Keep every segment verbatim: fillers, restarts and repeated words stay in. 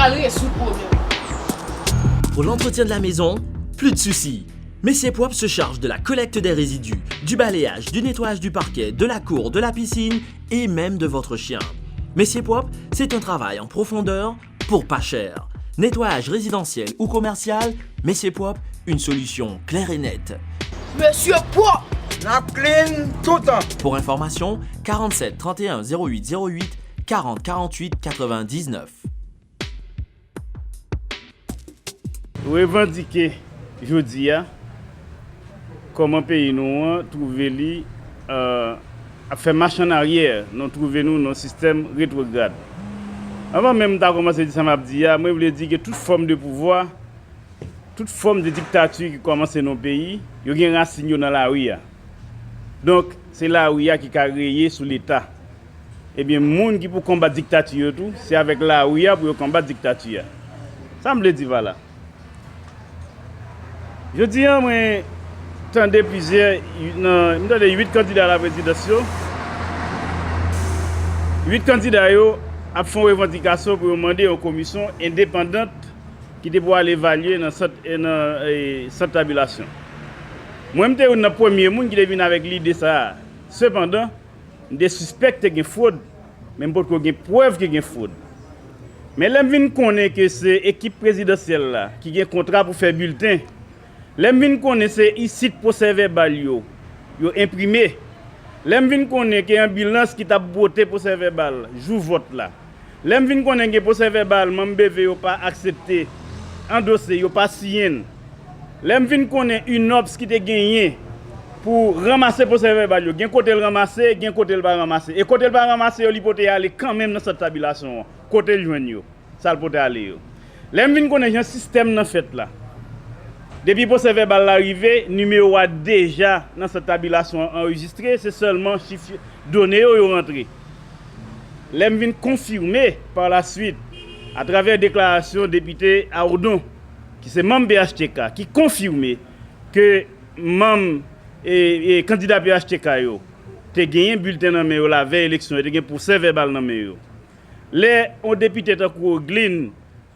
Rezoud pwoblèm. Pour l'entretien de la maison, plus de soucis. Messier Propre se charge de la collecte des résidus, du balayage, du nettoyage du parquet, de la cour, de la piscine et même de votre chien. Messier Propre, c'est un travail en profondeur pour pas cher. Nettoyage résidentiel ou commercial, Messier Propre, une solution claire et nette. Mesye Pwòp! N ap clean toutan. Pour information, quarante-sept trente et un zéro huit zéro huit, quarante quarante-huit quatre-vingt-dix-neuf. Revandike jodi a kòman peyi nou an twouve li, euh, ap fè mach an aryè, nou twouve nou nan yon sistèm retwograd. Anvan menm m ta kòmanse di sa m ap di a, mwen vle di ke tout fòm de pouvwa, tout fòm de diktati ki kòmanse nan yon peyi, yo gen rasin yo nan lari a. Donk, se lari a ki ka reye sou Leta. Ebyen, moun ki pou konbat diktati yo tou, se avèk lari a pou yo konbat diktati a. Sa m vle di pa la? Jodi a, mwen tande plizyè, nan, m tande uit kandida laprezidans yo. Uit kandida yo ap fè yon revandikasyon pou yo mande yon komisyon endepandan ki te pou al evalye nan sant, nan, e, sant tabilasyon. Mwen, m te youn nan premye moun ki te vin avèk lide sa a. Sepandan, m te sispèk te gen fwod, men m potko gen prèv ke gen fwod. Men lè m vin konnen ke se ekip prezidansyèl la ki gen kontra pou fè bilten, lè m vin konnen se isit pwosèvèbal yo, yo enprime, lè m vin konnen ke anbilans ki t ap bwote pwosèvèbal jou vòt la, lè m vin konnen gen pwosèvèbal manm B V yo pa aksepte, andose, yo pa siyen l, lè m vin konnen inops ki te genyen pou ranmase pwosèvèbal yo, gen kote l ranmase, gen kote l pa ranmase. E kote l pa ranmase yo, li pote ale kanmenm nan sant tabilasyon an, kote l jwenn yo, sa l pote ale yo. Lè m vin konnen jan sistèm nan fèt la, depi pwosèvèbal la rive, nimewo a deja nan sant tabilasyon an anrejistre, se sèlman chif, done yo, yo rantre. Lè m vin konfime pa la swit, atravè deklarasyon depite Audon, ki se manm P H T K, ki konfime ke manm e, e kandida P H T K yo te genyen bilten nan men yo lavèy eleksyon, yo te gen pwosèvèbal nan men yo. Lè yon depite tankou Roglin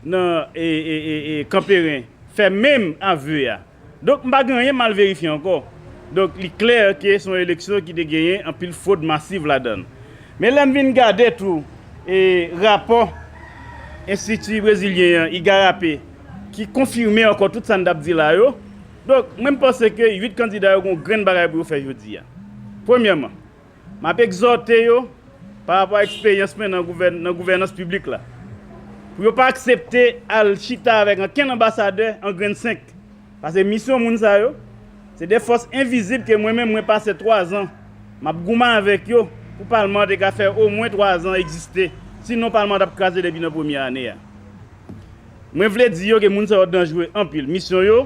nan e, e, e, e Kanperen fè menm ave a. Donk, m pa gen anyen m al verifye ankò. Donk, li klè ke se yon eleksyon ki te genyen anpil fwod masiv ladan l. Men lè m vin gade tou e rapò Enstiti Brezilyen an, Igarapé, ki konfime ankò tout sa n t ap di la yo. Donk, mwen, m panse ke uit kandida yo gen yon grenn bagay pou yo fè jodi a. Premyèman, m ap egzòte yo, pa rapò a eksperyans mwen nan gouvèn-, nan gouvènans piblik la, pou yo pa aksepte al chita avèk ankenn anbasadè an grenn senk. Paske misyon moun sa yo, se de fòs envizib ke mwen menm mwen pase twa zan m ap goumen avèk yo pou palman an te ka fè omwen twa zan egziste. Sinon, palman an t ap kraze depi nan premye ane a. Mwen vle di yo ke moun sa yo danjre anpil. Misyon yo,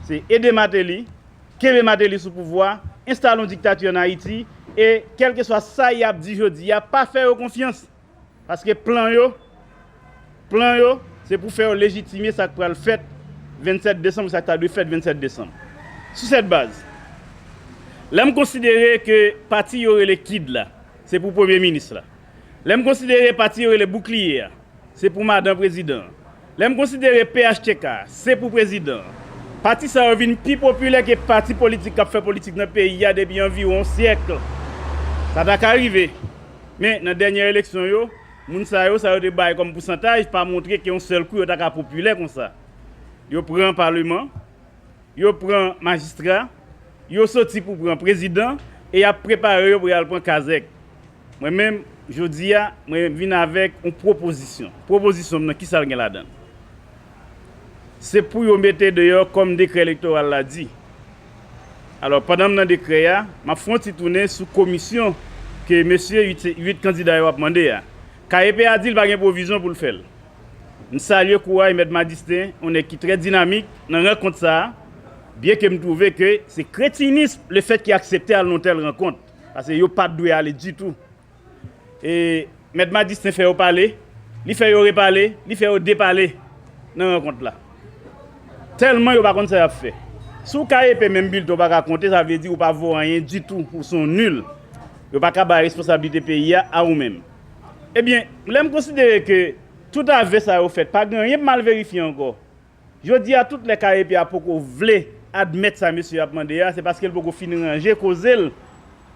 se ede Martelly, kenbe Martelly sou pouvwa, enstale yon diktati ann Ayiti, e kèlkeswa sa y ap di jodi a, pa fè yo konfyans. Paske plan yo, plan yo, se pou fè yo lejitime sa k pral fèt vennsèt desanm, sa k ta dwe fèt vennsèt desanm. Sou sèt baz, lè m konsidere ke pati yo rele kid la, se pou premye minis la. Lè m konsidere pati yo rele boukliye a, se pou madan prezidan an. Lè m konsidere P H T K, se pou prezidan an. Pati sa yo vin pi popilè ke pati politik k ap fè politik nan peyi a depi anviwon yon syèk. Sa ta ka rive. Men, nan dènye eleksyon yo, moun sa yo, sa yo te bay kòm pousantaj, pa montre ke yon sèl kou yo ta ka popilè konsa. Yo pran paleman, yo pran majistra, yo soti pou pran prezidan, e y ap prepare yo pou y al pran kazèk. Mwen menm, jodi a, mwen vin avèk yon pwopozisyon. Pwopozisyon m nan, kisa l gen ladan l? Se pou yo mete deyò kòm dekrè elektoral la di. Alò, pandan m nan dekrè a, m ap fè yon ti tounen sou komisyon ke mesye uit, uit kandida yo ap mande a. K E P a di l pa gen pwovizyon pou l fè l. M salye kouraj Mèt Madisten, yon nèg ki trè dinamik nan rankont sa a, byenke m twouve ke se kretinis lefèt ke aksepte al nan yon tèl rankont, paske yo pa t dwe ale ditou. E Mèt Madisten fè yo pale, li fè yo repale, li fè yo depale nan rankont la. Tèlman yo pa konn sa y ap fè. Si w ka epe menm bilten w pa ka konte, sa vle di ou pa vo anyen ditou, ou se yon nil. Yo pa ka bay responsablite peyi a a ou menm. Ebyen, lè m konsidere ke Tout avè sa yo fèt, pa gen anyen pou m al verifye ankò. Jodi a, tout lè K E P a poko vle admèt sa mesye ap mande a, se paske l poko fin ranje koze l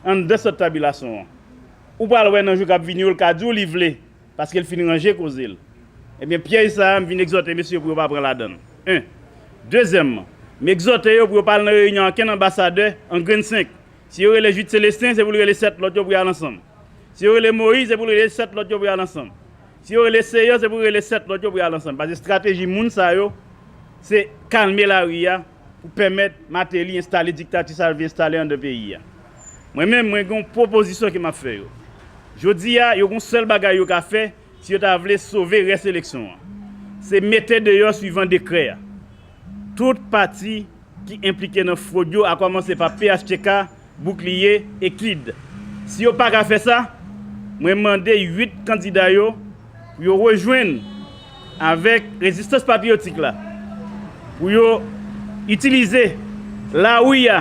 anndan sant tabilasyon an. Ou pral wè nan jou k ap vini yo, l ka di w li vle, paske l fin ranje koze l. Ebyen, pyèj sa a, m vin egzòte mesye pou yo pa pran ladan l. En. Dezyèmman, m egzòte yo pou yo pa al nan reyinyon a okenn anbasadè an grenn senk. Si yo rele Jude Célestin, se pou l rele sèt lòt yo pou y al ansanm. Si yo rele Moïse, se pou l rele sèt lòt yo pou y al ansanm. Si yo rele Seyon, se pou l rele sèt lòt yo pou y al ansanm. Paske estrateji moun sa yo, se kalme lari a pou pèmèt Martelly enstale diktati sa l vle enstale anndan peyi a. Mwen menm, mwen gen yon pwopozisyon ke m ap fè yo. Jodi a, yo gen yon sèl bagay yo ka fè si yo ta vle sove rès eleksyon an. Se mete deyò swivan dekrè a. Tout pati ki enplike nan fwod yo, a kòmanse pa P H T K, Boukliye, Ekid. Si yo pa ka fè sa, mwen mande uit kandida yo pou yo rejwenn avèk Rezistans Patriyotik la, pou yo itilize lari a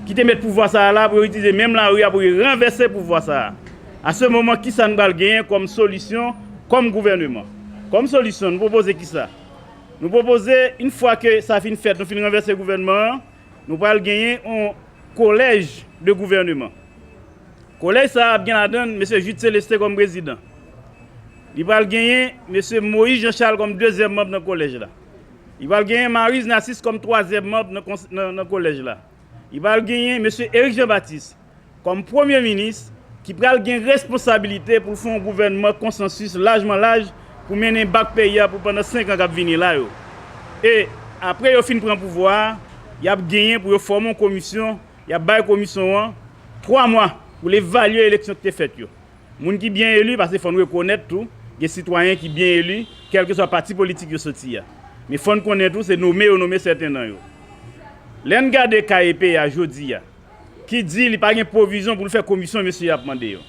ki te met pouvwa sa a la, pou yo itilize menm lari a pou yo ranvèse pouvwa sa a. A se moman, kisa n pral genyen kòm solisyon, kòm gouvèneman? Kòm solisyon, nou pwopoze kisa? Nou pwopoze, yon fwa ke sa fin fèt, nou fin ranvèse gouvènman an, nou pral genyen yon kolèj de gouvèneman. Kolèj sa a ap gen ladan l mesye Jude Célestin kòm prezidan. Li pral genyen mesye Moïse Jean Charles kòm dezyèm manm nan kolèj la. Li pral genyen Maryse Narcisse kòm twazyèm manm nan kons-, nan, nan kolèj la. Li pral genyen mesye Eric Jean Baptiste kòm premye minis ki pral gen responsabilite pou l fè yon gouvènman konsansis lajman laj pou mennen bak peyi a pou pandan senk an k ap vini la yo. E apre yo fin pran pouvwa a, y ap genyen pou yo fòme yon komisyon, y ap bay komisyon an twa mwa pou l evalye eleksyon ki te fèt yo. Moun ki byen eli, paske fò n rekonèt tou, gen sitwayen ki byen eli, kèlkeswa pati politik yo soti a. Men fò n konnen tou, se nome yo nome sèten nan yo. Lè n gade K E P a jodi a, ki di li pa gen pwovizyon pou l fè komisyon mesye y ap mande yo.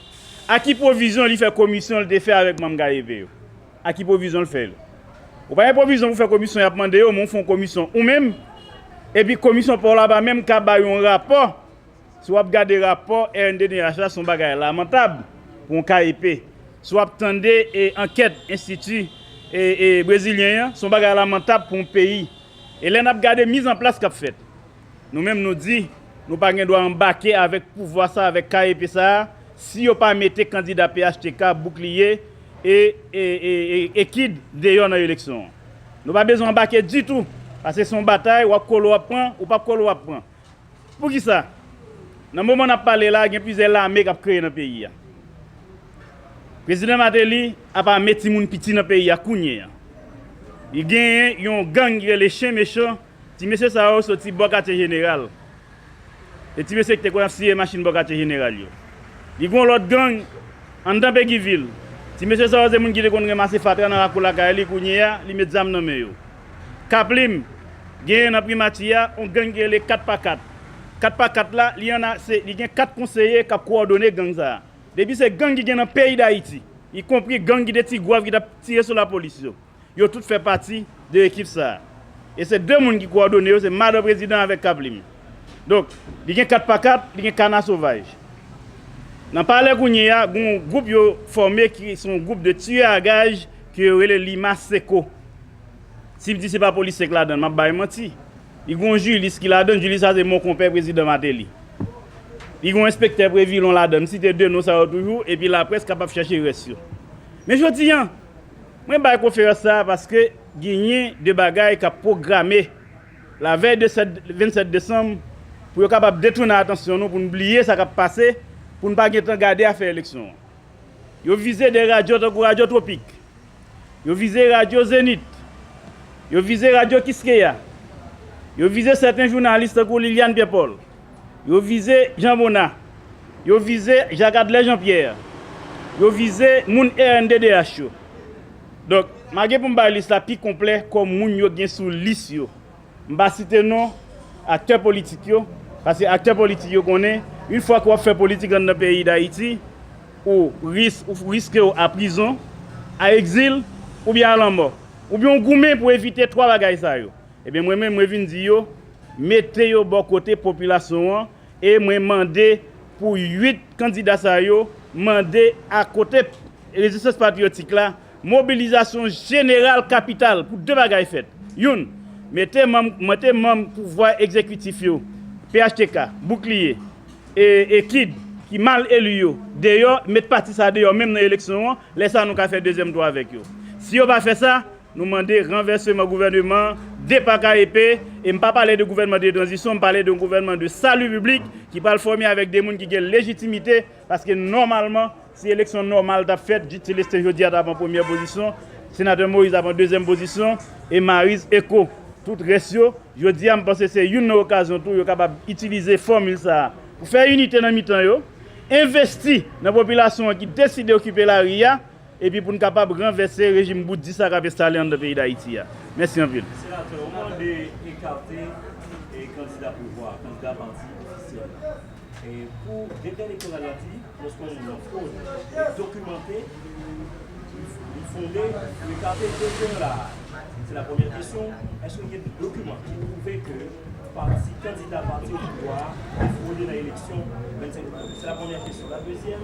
A ki pwovizyon li fè komisyon l te fè avèk manm K E P yo? A ki pwovizyon l fè l? Ou pa gen pwovizyon pou fè komisyon y ap mande yo, men w fè yon komisyon ou menm, epi komisyon pa w la pa menm ka ba yon rapò. Si w ap gade rapò R N D D H la, se yon bagay lamantab pou yon K E P. Si w ap tande e ankèt Enstiti e, e brezilyen an, se yon bagay lamantab pou yon peyi. E lè n ap gade mizanplas k ap fèt, nou menm nou di, nou pa gen dwa anbake avèk pouvwa sa, avèk K E P sa a, si yo pa mete kandida P H T K, Boukliye e, e, e, e, Ekid deyò nan eleksyon an. Nou pa bezwen anbake ditou, paske se yon batay, w ap kole w ap pran, ou p ap kole w ap pran. Poukisa? Nan moman n ap pale la, gen plizyè lame k ap kreye nan peyi a. Prezidan Martelly ap ame timoun piti nan peyi a kounye a. Li genyen yon gang ki rele Chen Mechan. Ti mesye sa yo soti bò Katye Jeneral. Se ti mesye ki te konn ap siye machin bò Katye Jeneral yo. Li gen yon lòt gang anndan Peguiville. Ti mesye sa yo se moun ki te konn ranmase fatra nan lakou lakay li, kounye a, li met zam nan men yo. Kaplim, genyen nan Primati a, yon gang ki rele Kat pa Kat. Kat pa Kat la, li ann a, se, li gen kat konseye k ap kowòdone gang sa a. Depi se gang ki gen nan peyi Dayiti, ikonpri gang ki te Tigwav ki t ap tire sou lapolis yo. Yo tout fè pati de ekip sa a. E se de moun ki kowòdone yo, se madan prezidan avèk Kaplim. Donk, li gen kat pa kat, li gen kana sovaj. Nan palè kounye a, gen yon gwoup yo fòme ki se yon gwoup de tueurs à gages ke yo rele Lima Seco. Si m di se pa polisye k ladan l, m ap bay manti. Li gen yon Julius ki ladan l, Julius sa se mon konpè prezidan Martelly. Li gen yon enspektè Prévilon ladan l, m site de non sa yo toujou, epi laprès kapab chèche rès yo. Men jodi a, mwen bay konferans sa a paske genyen de bagay k ap pwograme lavèy de sèt, vennsèt desanm pou yo kapab detounen atansyon nou, pou n bliye sa k ap pase, pou n pa gentan gade afè eleksyon an. Yo vize de radyo tankou Radyo Twopik. Yo vize Radyo Zenith. Yo vize Radyo Kiskeya. Yo vize sèten jounalis tankou Liliane Pierre Paul. Yo vize Jean Bonnat. Yo vize Jacques Adler Jean Pierre. Yo vize moun R N D D H yo. Donk, m a gen pou m bay lis la pi konplè kòm moun yo gen sou lis yo. M pa site non aktè politik yo, paske aktè politik yo konnen, yon fwa ke w ap fè politik anndan peyi Dayiti, ou ris-, ou riske w a prizon, a egzil, oubyen a lanmò. Oubyen w goumen pou evite twa bagay sa yo. Ebyen, mwen menm, mwen vin di yo, mete yo bò kote popilasyon an, e mwen mande pou uit kandida sa yo, mande akote Rezistans Patriyotik la, Mobilizasyon jeneral kapital pou de bagay fèt. Youn, mete manm, mete manm pouvwa egzekitif yo, P H T K, Boukliye, e, e KID, ki mal eli yo, deyò, met pati sa deyò menm nan eleksyon an, lè sa nou ka fè dezyèm tou avèk yo. Si yo pa fè sa, nou mande ranvèseman gouvèneman an, depa K E P, e m pa pale de gouvènman de tranzisyon, m pale de yon gouvènman de sali piblik ki pral fòme avèk de moun ki gen lejitimite, paske nòmalman, si eleksyon nòmal t ap fèt, Jude Célestin jodi a t ap an premyè pozisyon, senatè Moïse ap an dezyèm pozisyon, e Maryse Ecot. Tout rès yo, jodi a, m panse se youn nan okazyon tou yo kapab itilize fòmil sa a pou fè inite nan mitan yo, envesti nan popilasyon an ki deside okipe lari a, epi pou n kapab ranvèse rejim bout di sa k ap enstale anndan peyi Dayiti a. Mèsi anpil. Senatè, ou mande ekate, e, kandida pouvwa, kandida pati ofisyèl. E pou detè elektoral la di, lòske yon moun nan fwod, li dokimante, li, li fonde pou ekate detè la. Se la premyè kesyon, èske gen dokiman ki pwouve ke pati, kandida pati o pouvwa a te fwode nan eleksyon vennsenk oktòb? Se la premyè kesyon. La dezyèm,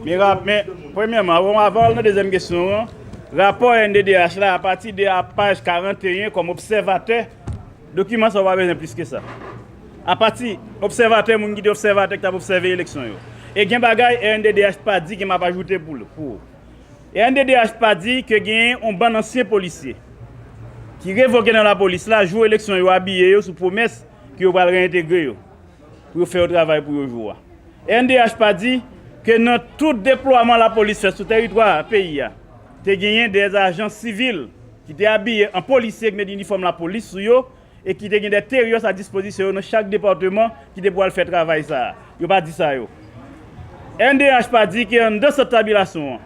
men, men, premyèman, avan, avan al nan dezyèm kesyon an, rapò R N D D H la, apati de a paj karanteyen kòm obsèvatè, dokiman sa w pa bezwen plis ke sa. Apati obsèvatè, moun ki te obsèvatè, ki t ap obsève eleksyon yo. E gen bagay R N D D H pa di ke m ap ajoute pou, pou ou. R N D D H pa di ke genyen yon bann ansyen polisye ki revoke nan lapolis la, jou eleksyon yo abiye yo sou pwomès ke yo pral reyentegre yo, pou yo fè yo travay pou yo jou a. R N D H pa di ke nan tout deplwaman lapolis fè sou teritwa peyi a, te genyen de ajan sivil ki te abiye an polisye, ki met inifòm lapolis sou yo, e ki te gen de terrorist a dispozisyon yo nan chak depatman ki te pou al fè travay sa a. Yo pa di sa yo. R N D H pa di ke anndan sant tabilasyon an,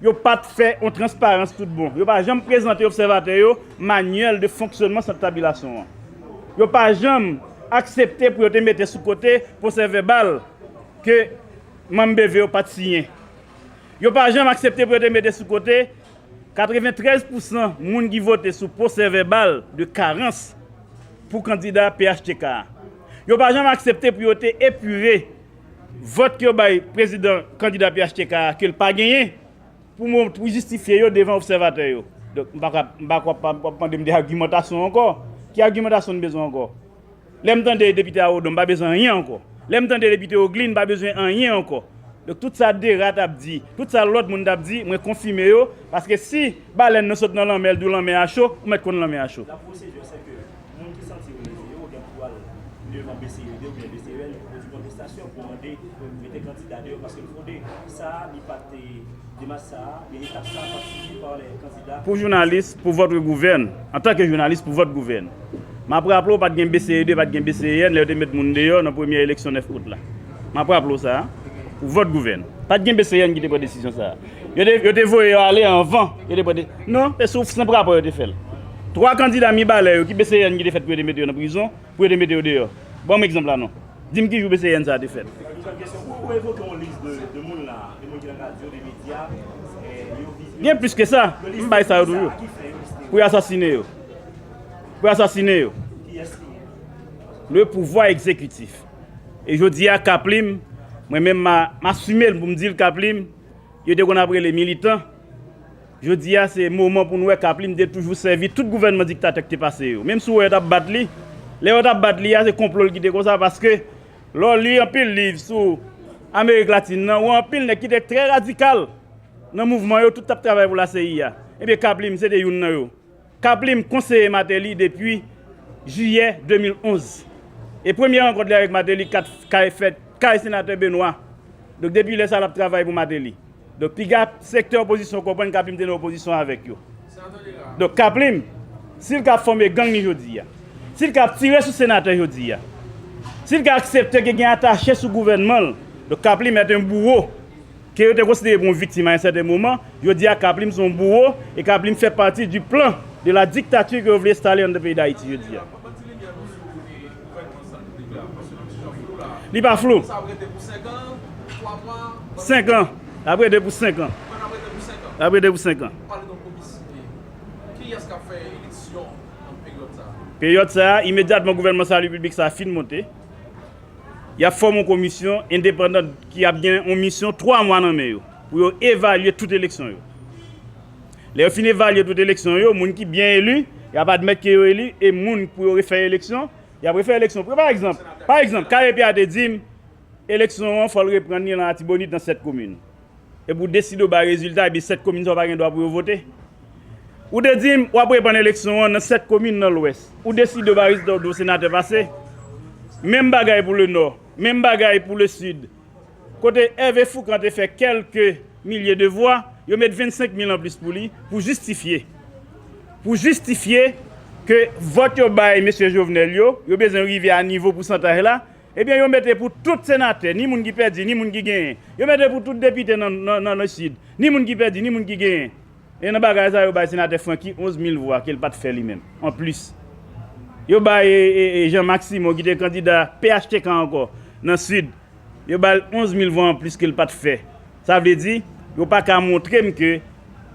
yo pa t fè yon transparans tout bon. Yo pa janm prezante obsèvatè yo manyèl de fonksyònman sant tabilasyon an. Yo pa janm aksepte pou yo te mete sou kote pwosè vèbal ke manm B V yo pa t siyen. Yo pa janm aksepte pou yo te mete sou kote katreventrèz pousan moun ki vote sou pwosè vèbal de karans pou kandida P H T K a. Yo pa janm aksepte pou yo te epire vòt ke yo bay prezidan kandida P H T K a, ke l pa genyen, pou mo-, pou jistifye yo devan obsèvatè yo. Donk, m pa ka, m pa ka, pa, pa mande m de agimantasyon ankò. Ki agimantasyon n bezwen ankò? Lè m tande depite Arodon, m pa bezwen anyen ankò. Lè m tande depite Ogli, m pa bezwen anyen ankò. Donk, tout sa Dera t ap di, tout sa lòt moun t ap di, mwen konfime yo, paske si balèn nan sot nan lanmè, l di w lanmè a cho, ou mèt konn lanmè a cho. La procédure, c'est que moun ki santi yo leze yo gen pou al devan B C E D oubyen B C E N pou pwodui kontestasyon, pou mande mete kandida deyò paske l fwode. Sa a, li pa te, demach sa a, men etap sa a pa t sivi pa lè kandida. Pou jounalis, pour votre gouverne. Antanke jounalis, pour votre gouverne. M ap raple w, pa t gen B C E D, pa t gen B C E N, lè yo te met moun deyò nan premyè eleksyon nèf out la. M ap raple w sa a, pour votre gouverne. Pa t gen B C E N ki te pran desizyon sa a. Yo te, yo te voye yo ale anvan, yo te pran de-, non, se sou senp rapò yo te fè l. Twa kandida Mibalè yo, ki B C E N ki te fèt pou yo te mete yo nan prizon, pou yo te mete yo deyò? Ban m egzanp la non. Di m ki jou B C E N sa a te fèt. Ou, ou evoke yon lis de, de moun la, de moun ki nan radyo, de medya, eh, yo vize. Gen plis ke sa, m bay sa yo toujou. Pou yo asasine yo. Pou yo asasine yo. Kiyès ki? Le pouvoir exécutif. E jodi a, Kaplim, mwen menm, m a, m asime l pou m di l, Kaplim, yo te konn ap rele militan. Jodi a, se moman pou n wè Kaplim te toujou sèvi tout gouvènman diktatè ki te pase yo. Menm si w wè yo t ap bat li, lè yo t ap bat li a, se konplo l ki te konsa, paske lè w li anpil liv sou Amerik Latin nan, ou wè anpil nèg ki te trè radikal nan mouvman yo, tout t ap travay pou la C I A. Ebyen, Kaplim, se te youn nan yo. Kaplim konseye Martelly depi jiyè de mil onz. E premye rankont li avèk Martelly kat kay fèt kay senatè Benoît. Donk, depi lè sa a, l ap travay pou Martelly. Donk, piga sektè opozisyon konprann Kaplim te nan opozisyon avèk yo. Donk, Kaplim, si l ka fòme gang li jodi a, si l ka ap tire sou senatè jodi a, si l ka aksepte ke gen atache sou gouvènman l, donk, Kaplim est un bourreau. Ke yo te konsidere pou yon viktim a yon sèten moman, jodi a Kaplim se yon bouro, e Kaplim fè pati du plan de la dictature ke yo vle enstale anndan peyi Dayiti jodi a. Li pa flou. Senk an. L ap rete pou senk an. L ap rete pou senk an. Peryòd sa a, imedyatman gouvènman Sali Piblik sa a fin monte, y ap fòme yon komisyon endepandan ki ap gen yon misyon twa mwa nan men yo pou yo evalye tout eleksyon yo. Lè yo fin evalye tout eleksyon yo, moun ki byen eli, y ap admèt ke yo eli, e moun pou yo refè eleksyon, y ap refè eleksyon. Pou pa egzanp, pa egzanp, K E P a te di m, eleksyon an, fò l reprann li nan Latibonit nan sèt komin. Epi w deside w bay rezilta, epi sèt komin sa yo pa gen dwa pou yo vote. Ou te di m, w ap reprann eleksyon an nan sèt komin nan Lwès. Ou deside w bay rezilta, w di w senatè pase. Menm bagay pou Lenò, menm bagay pou Lesid. Kote Hervé Fourcand te fè kèlke milye de vwa, yo met vennsenk mil anplis pou li, pou jistifye. Pou jistifye ke vòt yo bay mesye Jovenel yo, yo bezwen rive a nivo pousantaj la, ebyen yo mete pou tout senatè, ni moun ki pèdi, ni moun ki genyen. Yo mete pou tout depite nan, nan, nan Lesid, ni moun ki pèdi, ni moun ki genyen. E nan bagay sa, yo bay senatè Francky onz mil vwa ke l pa t fè li menm, anplis. Yo bay e, e, e Jean Marc Simon, ki te kandida P H T K ankò, nan Sid, yo ba l onz mil vwa anplis ke l pa t fè. Sa vle di, yo pa ka montre m ke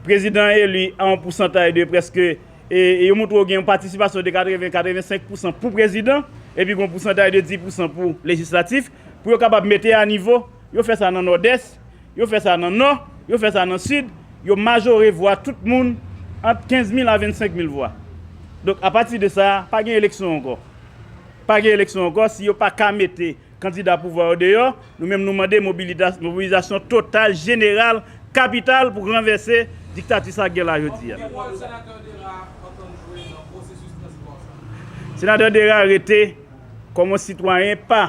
prezidan eli a yon pousantaj de prèske, e, e yo montre w gen yon patisipasyon de katreven, katrevensenk pousan pou prezidan, epi gen yon pousantaj de dis pousan pou lejislatif, pou yo kapab mete a nivo, yo fè sa nan Nòdès, yo fè sa nan Nò, yo fè sa nan Sid, yo majore vwa tout moun ant kenz mil a vennsenk mil vwa. Donk, apati de sa, pa gen eleksyon ankò. Pa gen eleksyon ankò si yo pa ka mete kandida pouvwa yo deyò. Nou menm, nou mande mobilita-, mobilizasyon total, jeneral, kapital pou ranvèse diktati sa k gen la jodi a. Ki wòl Senatè Dera antann jwe nan pwosesis tranzisyon sa? Senatè Dera rete kòm yon sitwayen pa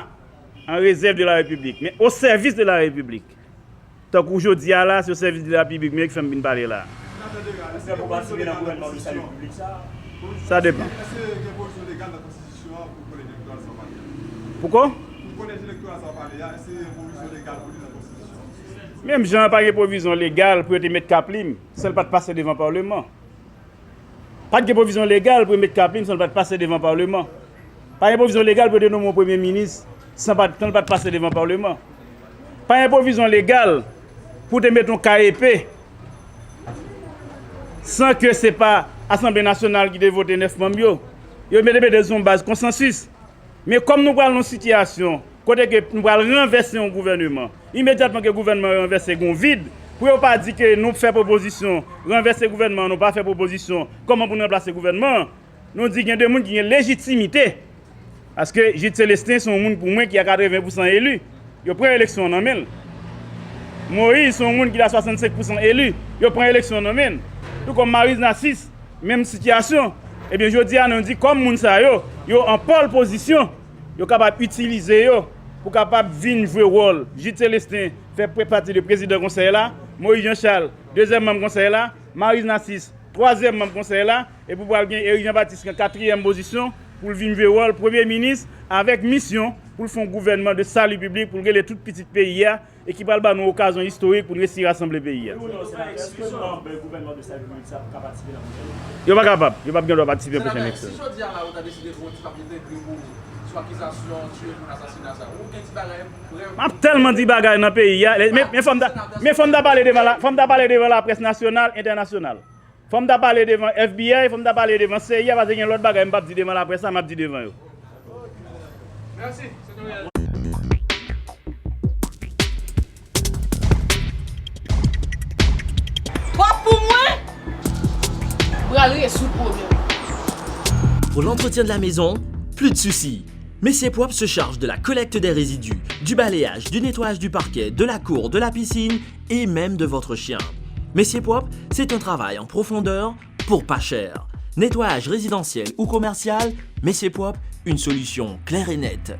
an rezèv de la Repiblik, men o sèvis de la Repiblik. Tankou jodi a la, se o sèvis de la Repiblik mwen ki fè m vin pale la. Sa depann. Pou ko? Menm jan pa gen pwovizyon legal pou yo te met Kaplim, san l pa t pase devan Palman. Pa t gen pwovizyon legal pou yo met Kaplim san l pa t pase devan Palman. Pa gen pwovizyon legal pou yo te nonmen yon premye minis san pa t, san l pa t pase devan Palman. Pa gen pwovizyon legal pou te met yon K E P san ke se pa Asanble Nasyonal ki te vote nèf manm yo. Yo mete, mete sou yon baz konsansis. Men kòm nou pral nan yon sitiyasyon kote ke nou pral ranvèse yon gouvèneman, imedyatman ke gouvèneman an ranvèse, gen yon vid, pou yo pa di ke nou fè pwopozisyon, ranvèse gouvèneman an, nou pa fè pwopozisyon, kòman pou n ranplase gouvèneman an? Nou di gen de moun ki gen lejitimite. Paske Jude Célestin se yon moun pou mwen ki a katreven pousan eli. Yo pran eleksyon an nan men l. Moïse se yon moun ki la swasannsenk pousan eli. Yo pran eleksyon an nan men l. Tou kòm Maryse Narcisse, menm sitiyasyon. Ebyen, jodi a, nou di kòm moun sa yo, yo an pòl pozisyon, yo kapab itilize yo pou kapab vin jwe wòl. Jude Célestin fè pre-, pati de prezidan konsèy la, Moïse Jean Charles, dezyèm manm konsèy la, Maryse Narcisse, twazyèm manm konsèy la, epi pral gen Eric Jean Baptiste an katriyèm pozisyon pou l vin jwe wòl premye minis avèk misyon pou l fè yon gouvènman de sali piblik pou l rele tout pitit peyi a e ki pral ba nou okazyon istorik pou n resi rasanble peyi a. Yo pa kapab, yo p ap gen dwa patisipe nan pwochen eleksyon. Si jodi a la ou ta deside pou ti pa mete gri pou sou akizasyon tiye moun, asasina sa, ou gen ti bagay vrèman. M ap tèlman di bagay nan peyi a, men, men fò m ta, men fò m ta pale devan la, fò m ta pale devan laprès nasyonal, entènasyonal. Fò m ta pale devan F B I, fò m ta pale devan C I A, paske gen lòt bagay m p ap di devan laprès la, m ap di devan yo. Pwòp pou mwen, pral rezoud pwoblèm. Pour l'entretien de la maison, plus de soucis. Messier Propre se charge de la collecte des résidus, du balayage, du nettoyage du parquet, de la cour, de la piscine et même de votre chien. Messier Propre, c'est un travail en profondeur pour pas cher. Nettoyage résidentiel ou commercial, Messier Propre, une solution claire et nette.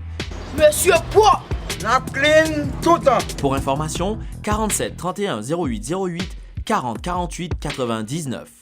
Messier Propre! N ap clean toutan! Pour information, quarante-sept trente et un zéro huit zéro huit, quarante quarante-huit quatre-vingt-dix-neuf.